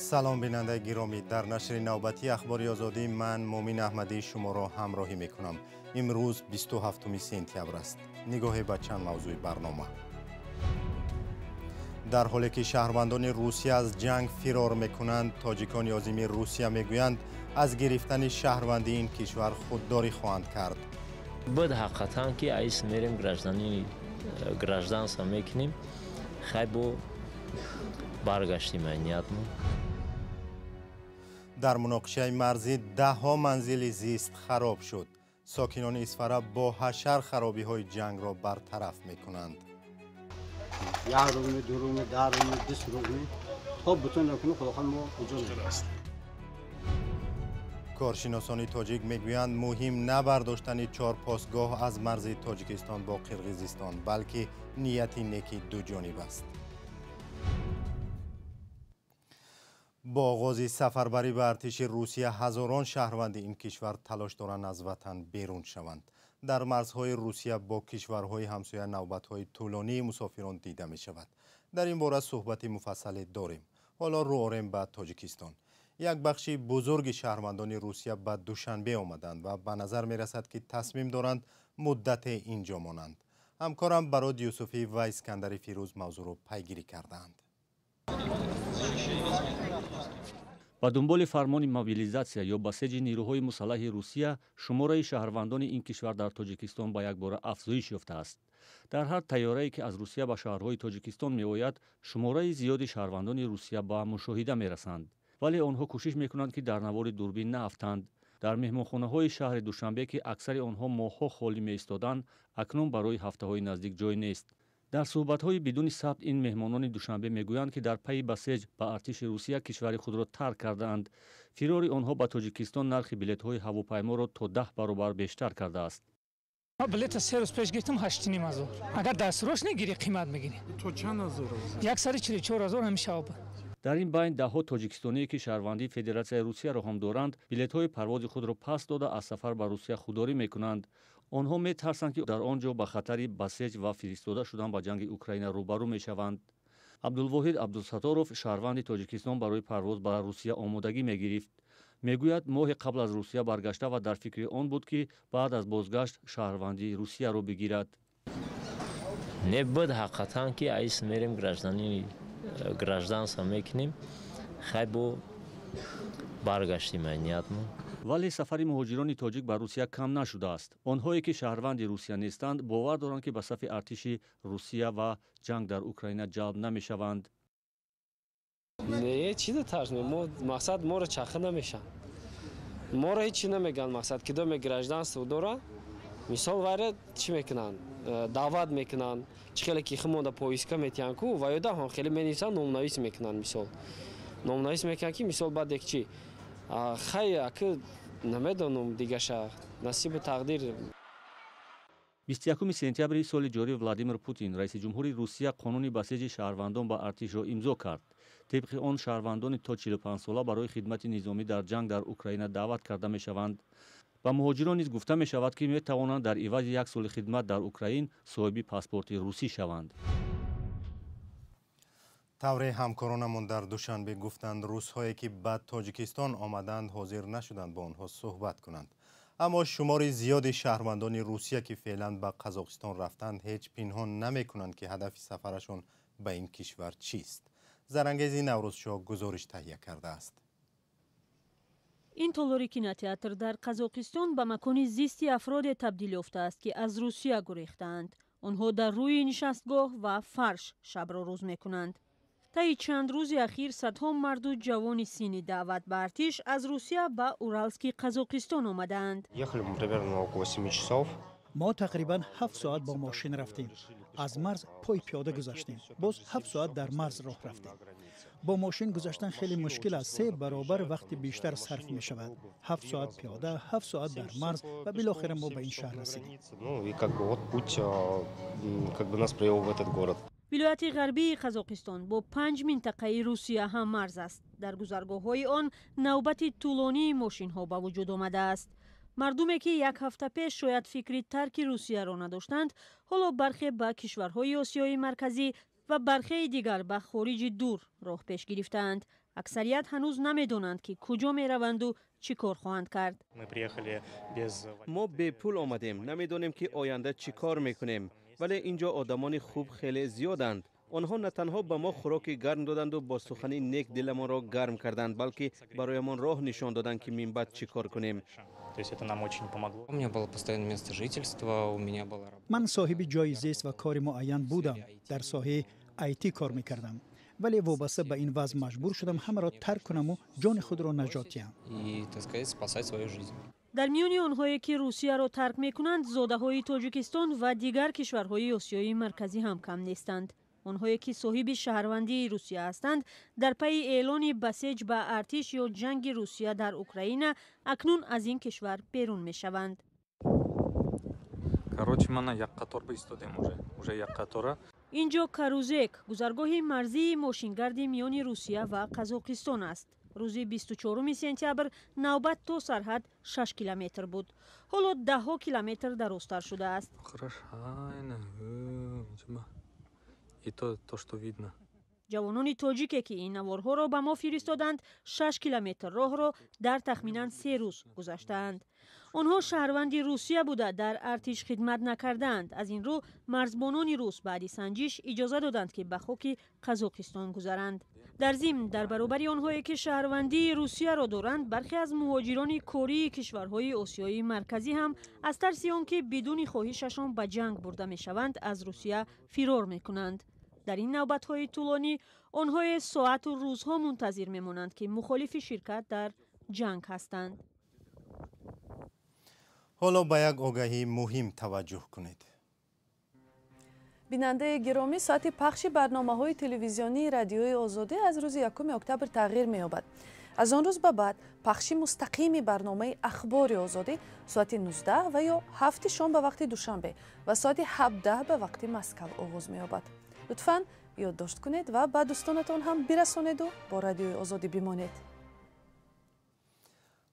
Салом, бинандаи гиромӣ. Дар нашри навбатии Ахбори Озодӣ ман, Мумин Аҳмадӣ, шуморо ҳамроҳӣ мекунам. Имрӯз 27 сентябр аст. Нигоҳе ба чанд мавзӯи барнома. Дар ҳоле ки шаҳрвандони Русия аз ҷанг фирор мекунанд, тоҷикони озими Русия мегӯянд, аз гирифтани шаҳрвандии ин кишвар худдорӣ хоҳанд кард. Буд ҳақиқатан, ки айс мерем, гражданини гражданство мекунем. Хай, бо баргаштим ниятмо. Дар муноқишаи марзӣ даҳҳо манзили зист хароб шуд. Сокинони Исфара бо ҳашар харобиҳои ҷангро бартараф мекунанд. Як рӯзми, 2 рӯзми, 10 рӯзми, 20 рӯзми то бутун накунӣ, худохон, мо ҳуҷум. Коршиносони тоҷик мегӯянд, муҳим на бардоштани чор постгоҳ аз марзи Тоҷикистон бо Қирғизистон, балки нияти неки дуҷониб аст. Бо оғози сафарбарӣ ба артиши Русия ҳазорон шаҳрванди ин кишвар талош доранд аз ватан берун шаванд. Дар марзҳои Русия бо кишварҳои ҳамсоя навбатҳои тӯлонии мусофирон дида мешавад. Дар ин бора суҳбати муфассале дорем. Ҳоло рӯ орем ба Тоҷикистон. Як бахши бузурги шаҳрвандони Русия ба Душанбе омаданд ва ба назар мерасад, ки тасмим доранд муддате ин ҷо монанд. Ҳамкорам Барод Юсуфӣ ва Искандари Фирӯз мавзӯъро пайгирӣ кардаанд. Ба дунболи фармони мобилизатсия ё басеҷи нирӯҳои мусаллаҳи Русия шумораи шаҳрвандони ин кишвар дар Тоҷикистон ба якбора афзоиш ёфтааст. Дар ҳар тайёрае, ки аз Русия ба шаҳрҳои Тоҷикистон меояд, шумораи зиёди шаҳрвандони Русия ба мушоҳида мерасанд, вале онҳо кӯшиш мекунанд, ки дар навори дурбин наафтанд. Дар меҳмонхонаҳои шаҳри Душанбе, ки аксари онҳо моҳҳо холӣ меистоданд, акнун барои ҳафтаҳои наздик ҷой нест. Дар суҳбатҳои бидуни сабт ин меҳмонони Душанбе мегӯянд, ки дар пайи басеҷ ба артиши Русия кишвари худро тарк кардаанд. Фирори онҳо ба Тоҷикистон нархи билетҳои ҳавопайморо то 10 баробар бештар кардааст. Билета 3 рӯз пеш гирифтам, 8,5 ҳазор. Агар дастрош негирӣ, қимат мегирӣ. То чанд ҳазор? 144 ҳазор ҳамин шаб. Дар ин байн даҳҳо тоҷикистоние, ки шаҳрвандии Федератсияи Русияро ҳам доранд, билетҳои парвози худро пас дода, аз сафар ба Русия худдорӣ мекунанд. Онҳо метарсанд, ки дар он ҷо ба хатари басеҷ ва фиристода шудан ба ҷанги Украина рӯбарӯ мешаванд. Абдулвоҳид Абдусаторов, шаҳрванди Тоҷикистон, барои парвоз ба Русия омодагӣ мегирифт. Мегӯяд, моҳе қабл аз Русия баргашта ва дар фикри он буд, ки баъд аз бозгашт шаҳрвандии Русияро бигирад. Не, буд ҳақиқатан, ки айс мерем, гражданини гражданство мекунем. Хай, бо баргаштим ниятмо. Вале сафари муҳоҷирони тоҷик ба Русия кам нашудааст. Онҳое, ки шаҳрванди Русия нестанд, бовар доранд, ки ба сафи артиши Русия ва ҷанг дар Украина ҷалб намешаванд. Не, чида тарсме мо? Мақсад, моро чаха намешаванд, моро ҳеҷ чи намегӯянд. Мақсад, кидоме гражданство дора, мисол, вайра чӣ мекунанд? Даъват мекунанд. Чӣ хеле ки химонда повестка метиҳанд ку, ваёда ҳам хеле менависанд, номнавис мекунанд. Мисол, номнавис мекунанд, ки мисол баъд як чи. Хай, аки намедонам, дигаша насибу тақдир. 21 сентябри соли ҷорӣ Владимир Путин, раиси ҷумҳури Русия, қонуни басеҷи шаҳрвандон ба артишро имзо кард. Тибқи он, шаҳрвандони то 45 сола барои хидмати низомӣ дар ҷанг дар Украина даъват карда мешаванд. Ба муҳоҷирон низ гуфта мешавад, ки метавонанд дар ивази як соли хидмат дар Украин соҳиби паспорти русӣ шаванд. Тавре ҳамкоронамон дар Душанбе гуфтанд, русҳое, ки ба Тоҷикистон омаданд, ҳозир нашуданд бо онҳо суҳбат кунанд. Аммо шумори зиёди шаҳрвандони Русия, ки феълан ба Қазоқистон рафтанд, ҳеҷ пинҳон намекунанд, ки ҳадафи сафарашон ба ин кишвар чист. Зарангези Наврӯзшоҳ гузориш таҳия кардааст. Ин толори кинотеатр дар Қазоқистон ба макони зисти афроде табдил ёфтааст, ки аз Русия гурехтаанд. Онҳо дар рӯи нишастгоҳ ва фарш шабро рӯз мекунанд. Таи чанд рӯзи ахир садҳо марду ҷавони синни даъват ба артиш аз Русия ба Уралски Қазоқистон омадаанд. Ехали мы примерно около 7 часов. Мо тақрибан 7 соат бо мошин рафтем. Аз марз пой пиёда гузаштем, боз 7 соат дар марз роҳ рафтем. Бо мошин гузаштан хеле мушкил аст, се баробар вақти бештар сарф мешавад. 7 соат пиёда, 7 соат дар марз ва билохира мо ба ин шаҳр расидем. Ну и как бы вот путь как бы нас привел в этот город. Вилояти ғарбии Қазоқистон бо панҷ минтақаи Русия ҳаммарз аст. Дар гузаргоҳҳои он навбати тӯлонии мошинҳо ба вуҷуд омадааст. Мардуме, ки як ҳафта пеш шояд фикри тарки Русияро надоштанд, ҳоло бархе ба кишварҳои Осиёи Марказӣ ва бархеи дигар ба хориҷи дур роҳ пеш гирифтаанд. Аксарият ҳанӯз намедонанд, ки куҷо мераванду чӣ кор хоҳанд кард. Мо бепул омадем, намедонем, ки оянда чӣ кор мекунем, вале инҷо одамони хуб хеле зиёданд. Онҳо на танҳо ба мо хӯроки гарм доданду бо сухани нек диламонро гарм карданд, балки бароямон роҳ нишон доданд, ки минбаъд чӣ кор кунем. Ман соҳиби ҷойи зист ва кори муайян будам, дар соҳаи IT кор мекардам, вале вобаста ба ин вазъ маҷбур шудам ҳамаро тарк кунаму ҷони худро наҷот диҳам. Дар миёни онҳое, ки Русияро тарк мекунанд, зодаҳои Тоҷикистон ва дигар кишварҳои Осиёи Марказӣ ҳам кам нестанд. Онҳое, ки соҳиби шаҳрвандии Русия ҳастанд, дар пайи эълони басеҷ ба артиш ё ҷанги Русия дар Украина акнун аз ин кишвар берун мешаванд. Короче, мана як қатор бистодем, уже як қатора. Инҷо Карузек, гузаргоҳи марзии мошингарди миёни Русия ва Қазоқистон аст. Рӯзи 24 сентябр навбат то сарҳад 6 километр буд, ҳоло даҳҳо километр дарозтар шудааст. И то, что видно. Ҷавонони тоҷике, ки ин наворҳоро ба мо фиристоданд, 6 километр роҳро дар тахминан 3 рӯз гузаштаанд. Онҳо шаҳрванди Русия буда, дар артиш хидмат накардаанд. Аз ин рӯ марзбонони рус баъди санҷиш иҷоза доданд, ки ба хоки Қазоқистон гузаранд. Дар зимн, дар баробари онҳое, ки шаҳрвандии Русияро доранд, бархе аз муҳоҷирони кории кишварҳои Осиёи Марказӣ ҳам аз тарси он ки бидуни хоҳишашон ба ҷанг бурда мешаванд, аз Русия фирор мекунанд. Дар ин навбатҳои тӯлонӣ онҳое соату рӯзҳо мунтазир мемонанд, ки мухолифи ширкат дар ҷанг ҳастанд. Ҳоло ба як огаҳии муҳим таваҷҷӯҳ кунед. Бинандаи гиромӣ, соати пахши барномаҳои телевизионии Радиои Озодӣ аз рӯзи 1 октябр тағйир меёбад. Аз он рӯз ба баъд пахши мустақими барномаи Ахбори Озодӣ соати 19 ва ё 7 шом ба вақти Душанбе ва соати 17 ба вақти Москав оғоз меёбад. Лутфан ёддошт кунед ва ба дӯстонатон ҳам бирасонеду бо Радиои Озодӣ бимонед.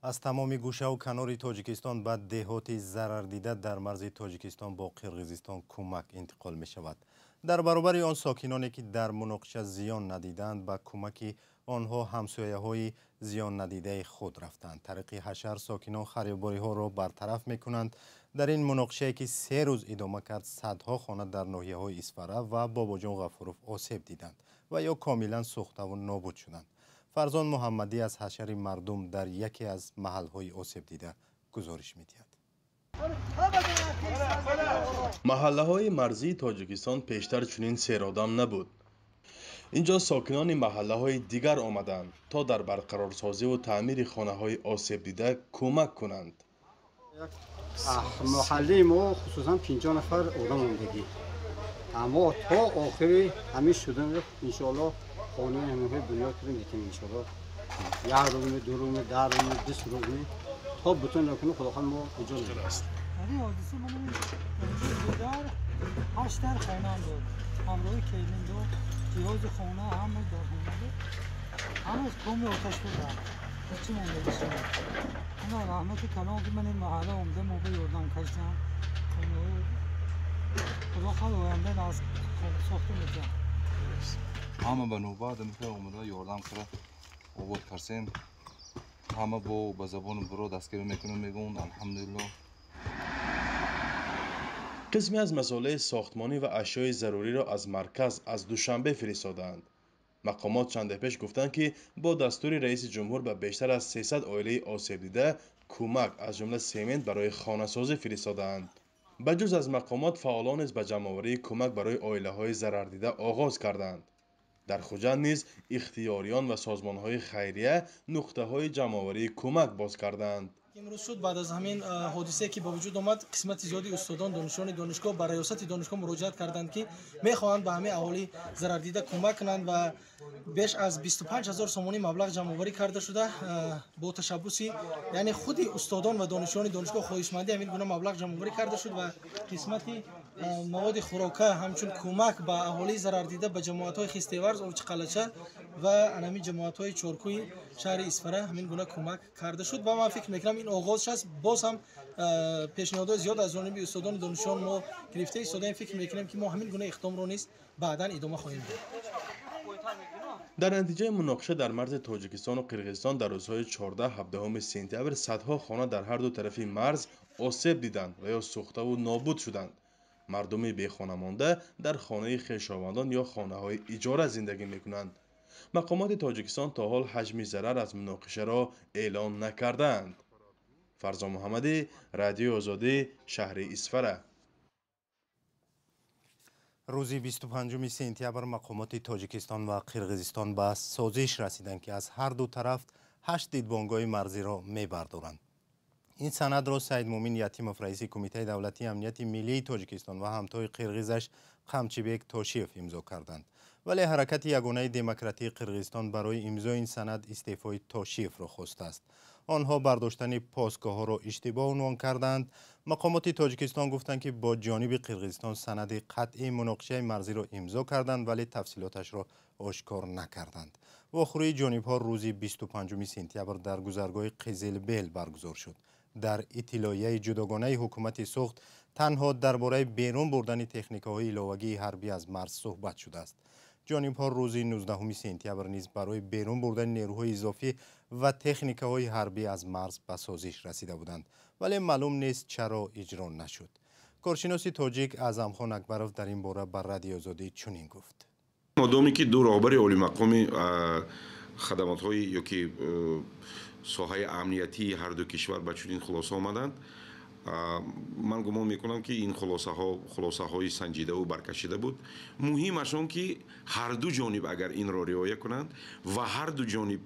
Аз тамоми гӯшаву канори Тоҷикистон ба деҳоти зарардида дар марзи Тоҷикистон бо Қирғизистон кӯмак интиқол мешавад. Дар баробари он сокиноне, ки дар муноқиша зиён надидаанд, ба кӯмаки онҳо ҳамсояҳои зиённадидаи худ рафтанд. Тариқи ҳашар сокинон харибориҳоро бартараф мекунанд. Дар ин муноқишае, ки 3 рӯз идома кард, садҳо хона дар ноҳияҳои Исфара ва Бобоҷон Ғафуров осеб диданд ва ё комилан сӯхтаву нобуд шуданд. Фарзон Муҳаммадӣ аз ҳашари мардум дар яке аз маҳалҳои осебдида гузориш медиҳад. Маҳаллаҳои марзии Тоҷикистон пештар чунин серодам набуд. Инҷо сокинони маҳаллаҳои дигар омаданд, то дар барқарорсозиву таъмири хонаҳои осебдида кӯмак кунанд. Маҳаллаи мо хусусан 50 нафар одам омадагӣ, аммо то охири ҳамин шудан, иншоалло, хонаи ҳаминҳои бунёд кардем, метем, иншоалло, як рӯзме, 2 рӯзме, 10 рӯзме, 20 рӯзме, то бутун накунем, худохоҳ, мо иҷо аст. Ин ҳодиса ман дар 8 дар хонаам буд, ҳамроҳи келин ду ҷиҳози хона ҳама дар хона буд, ҳамаш коми оташ буд, ҳечи мондагӣ шуд. Ана раҳмати калон, ки ман ин маҳалла омада мо ба ёрдам кашидам. Худо хоҳ, оянда аз сохта метиҳам. Ҳама ба навбат омада ёрдам карда обод карсем. Ҳама бо ба забони буро дастгирӣ мекунем, мегӯянд алҳамдулилло. Қисме аз масолеҳи сохтмонӣ ва ашёи заруриро аз марказ, аз Душанбе фиристодаанд. Мақомот чанде пеш гуфтанд, ки бо дастури раиси ҷумҳур ба бештар аз 300 оилаи осебдида кӯмак, аз ҷумла семент барои хонасозӣ фиристодаанд. Ба ҷуз аз мақомот, фаъолон низ ба ҷамъоварии кӯмак барои оилаҳои зарардида оғоз карданд. Дар Хуҷанд низ ихтиёриён ва созмонҳои хайрия нуқтаҳои ҷамъоварии кӯмак боз карданд. Имрӯз шуд, баъд аз ҳамин ҳодисае, ки ба вуҷуд омад, қисмати зиёди устодон, донишҷӯёни донишгоҳ ба раёсати донишгоҳ муроҷиат карданд, ки мехоҳанд ба ҳамаи аҳолӣ зарардида кӯмак кунанд ва беш аз 25 ҳазор сомонӣ маблағ ҷамъоварӣ карда шуда бо ташаббуси, яъне худи устодон ва донишҷӯёни донишгоҳ хоҳишмандӣ ҳамин гуна маблағ ҷамъоварӣ карда шуд ва қисмати маводи хӯрока ҳамчун кӯмак ба аҳолии зарардида ба ҷамоатҳои Хистеварз, Овчиқалача ва ҳамин ҷамоатҳои Чоркӯи шаҳри Исфара ҳамин гуна кӯмак карда шуд. Ва ман фикр мекунам, ин оғоз аст. Боз ҳам пешниҳодҳои зиёд аз ҷониби устодону донишҷӯён мо гирифта истодаем. Фикр мекунем, ки мо ҳамин гуна иқдомро низ баъдан идома хоҳем дод. Дар натиҷаи муноқиша дар марзи Тоҷикистону Қирғизистон дар рӯзҳои 14-17 сентябр садҳо хона дар ҳар ду тарафи марз осеб диданд ва ё сӯхтаву нобуд шуданд. Мардуми бехона монда дар хонаи хешовандон ё хонаҳои иҷора зиндагӣ мекунанд. Мақомоти Тоҷикистон то ҳол ҳаҷми зарар аз муноқишаро эълон накардаанд. Фарзон Муҳаммадӣ, Радиои Озодӣ, шаҳри Исфара. Рӯзи 25 сентябр мақомоти Тоҷикистон ва Қирғизистон ба созиш расиданд, ки аз ҳар ду тараф 8 дидбонгоҳи марзиро мебардоранд. Ин санадро Саидмӯмин Ятимов, раиси Кумитаи давлатии амнияти миллии Тоҷикистон ва ҳамтои қирғизаш Қамчибек Тошиев имзо карданд. Вале ҳаракати ягонаи демократии Қирғизистон барои имзои ин санад истеъфои Тошиевро хостааст. Онҳо бардоштани постгоҳҳоро иштибоҳ унвон карданд. Мақомоти Тоҷикистон гуфтанд, ки бо ҷониби Қирғизистон санади қатъи муноқишаи марзиро имзо карданд, вале тафсилоташро ошкор накарданд. Вохӯрии ҷонибҳо рӯзи 25 сентябр дар гузаргоҳи Қизилбел баргузор шуд. Дар иттилоияи ҷудогонаи ҳукумати Суғд танҳо дар бораи берун бурдани техникаҳои иловагии ҳарбӣ аз марз суҳбат шудааст. Ҷонибҳо рӯзи 19 сентябр низ барои берун бурдани нерӯҳои изофӣ ва техникаҳои ҳарбӣ аз марз ба созиш расида буданд, вале маълум нест чаро иҷро нашуд. Коршиноси тоҷик Аъзамхон Акбаров дар ин бора ба Радиои Озодӣ чунин гуфт. Модоме ки ду роҳбари олимақоми хадамотҳои ё ки соҳаи амниятии ҳар ду кишвар ба чунин хулоса омаданд, ман гумон мекунам, ки ин хулосаҳо хулосаҳои санҷидаву баркашида буд. Муҳимаш он, ки ҳар ду ҷониб агар инро риоя кунанд ва ҳар ду ҷониб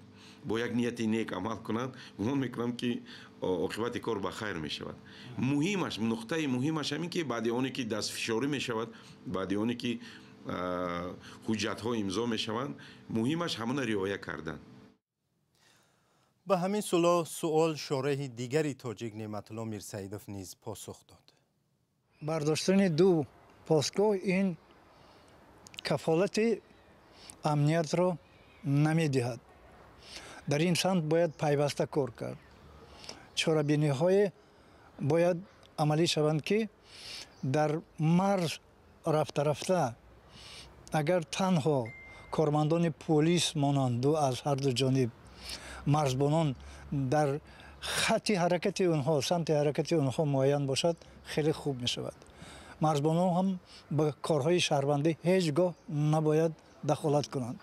бо як нияти нек амал кунанд, гумон мекунам, ки оқибати кор ба хайр мешавад. Муҳимаш, нуқтаи муҳимаш ҳамин, ки баъди оне ки дастфишорӣ мешавад, баъди оне ки ҳуҷҷатҳо имзо мешаванд, муҳимаш ҳамона риоя кардан. Ба ҳамин суол шореҳи дигари тоҷик Неъматулло Мирсаидов низ посух дод. Бардоштани ду постгоҳ ин кафолати амниятро намедиҳад. Дар ин самт бояд пайваста кор кард. Чорабиниҳое бояд амалӣ шаванд, ки дар марз рафта рафта агар танҳо кормандони полис монанду аз ҳар ду ҷониб марзбонон дар хатти ҳаракати онҳо, самти ҳаракати онҳо муайян бошад, хеле хуб мешавад. Марзбонон ҳам ба корҳои шаҳрвандӣ ҳеҷ гоҳ набояд дахолат кунанд.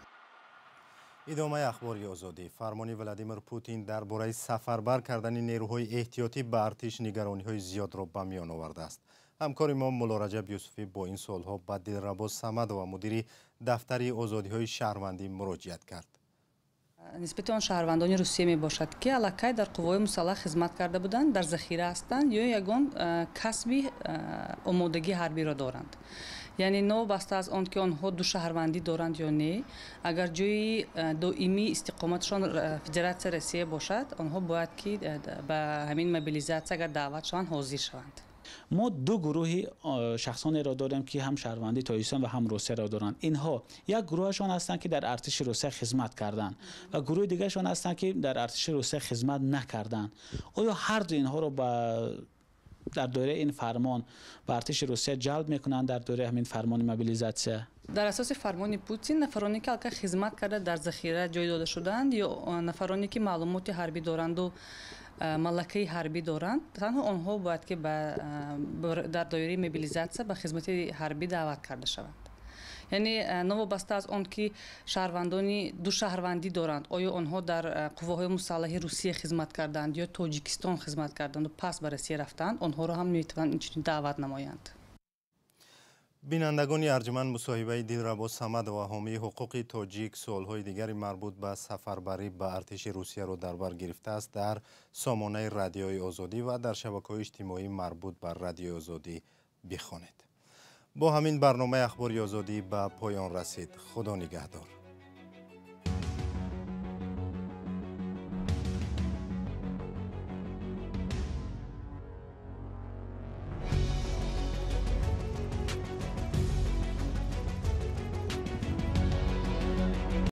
Идомаи Ахбори Озодӣ. Фармони Владимир Путин дар бораи сафарбар кардани нерӯҳои эҳтиётӣ ба артиш нигарониҳои зиёдро ба миён овардааст. Ҳамкори мо Муллораҷаб Юсуфӣ бо ин суолҳо ба Дилрабо Самадова, мудири дафтари озодиҳои шаҳрвандӣ, муроҷиат кард. Нисбати он шаҳрвандони Русия мебошад, ки аллакай дар қувваҳои мусаллаҳ хизмат карда буданд, дар захира ҳастанд ё ягон касби омодагии ҳарбиро доранд. Яъне новобаста аз он ки онҳо ду шаҳрвандӣ доранд ё не, агар ҷои доимии истиқоматашон Федератсияи Россия бошад, онҳо бояд ки ба ҳамин мобилизатсия агар даъват шаванд, ҳозир шаванд. Мо ду гурӯҳи шахсонеро дорем, ки ҳам шаҳрвандии Тоҷикистон ва ҳам Русияро доранд. Инҳо як гурӯҳашон ҳастанд, ки дар артиши Русия хизмат карданд, ва гурӯҳи дигарашон ҳастанд, ки дар артиши Русия хизмат накарданд. Оё ҳар ду инҳоро ба дар доираи ин фармон ба артиши Русия ҷалб мекунанд, дар доираи ҳамин фармони мобилизатсия? Дар асоси фармони Путин нафароне ки аллакай хизмат карда дар захира ҷой дода шудаанд ё нафароне ки маълумоти ҳарбӣ доранду малакаи ҳарбӣ доранд, танҳо онҳо бояд ки дар доираи мобилизатсия ба хизмати ҳарбӣ даъват карда шаванд. Яъне новобаста аз он ки шаҳрвандони ду шаҳрвандӣ доранд, оё онҳо дар қувваҳои мусаллаҳи Русия хизмат карданд ё Тоҷикистон хизмат карданду пас ба Россия рафтанд, онҳоро ҳам метавонанд инчунин даъват намоянд. Бинандагони арҷманд, мусоҳибаи Дилрабо Самадова, ҳомии ҳуқуқи тоҷик, суолҳои дигари марбут ба сафарбарӣ ба артиши Русияро дар бар гирифтааст, дар сомонаи Радиои Озодӣ ва дар шабакаҳои иҷтимоӣ марбут ба Радиои Озодӣ бихонед. Бо ҳамин барномаи Ахбори Озодӣ ба поён расид. Худо нигаҳдор.